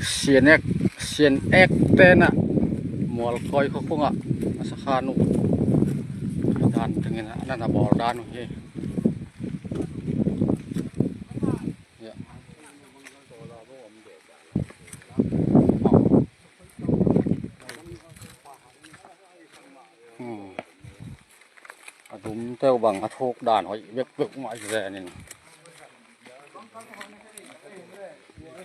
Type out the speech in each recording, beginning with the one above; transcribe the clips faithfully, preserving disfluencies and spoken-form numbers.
Sianek, Sianek te na Mualkoi khuakhung ah a sakhan uh dan tengin a na na bawl dan uh hi. Ya. Hmm. A dum teuh bang a thuk dan hoih bek peuhmah hi zen in.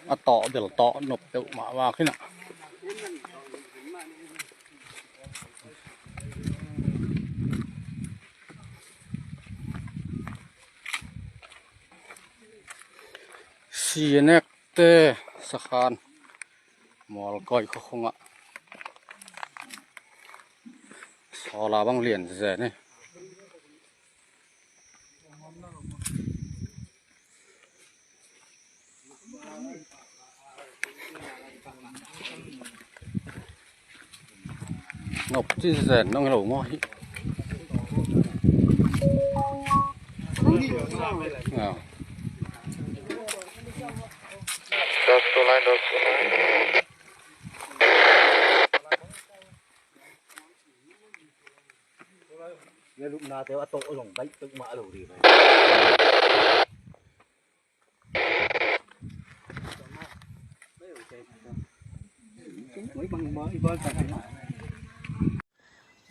A tawh bel tawh nop peuhmah vak hi na. Sianek te sakhan Mualkoi khuakhung ah sawla bang lian zen hi. Nop ci zen nong hi lo maw hi. Ah.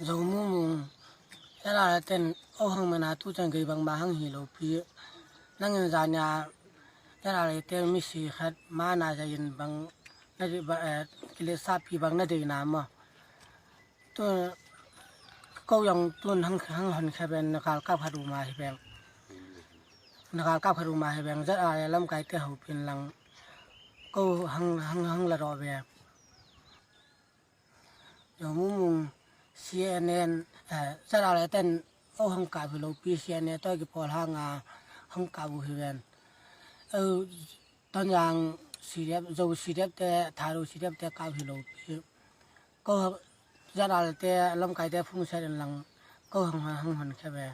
Zo mumung, ela la ten, oh hang mana tu ten gei bang ma hang hi lo pi. Nang in zania, ela la ten misi khat mana za in bang na di ba, eh, kile sa pi bang na di na mo. Tu ko yang tun hang hang hon kha ben na kal kap khat uma hi beng. Na kal kap khat uma hi beng, zat a lamkai te ho pin lang. Ko hang hang hang la ro be. Yo mumung C N N, eh, zat a ten o hang kap hi lo pi C N A to ki pol hang a hang kap u hi ben. O ton yang C D F, zo C D F te, tharo C D F te kap hi lo pi. Ko zat a te lamkai te phung set in lang ko hang hang hon kha be.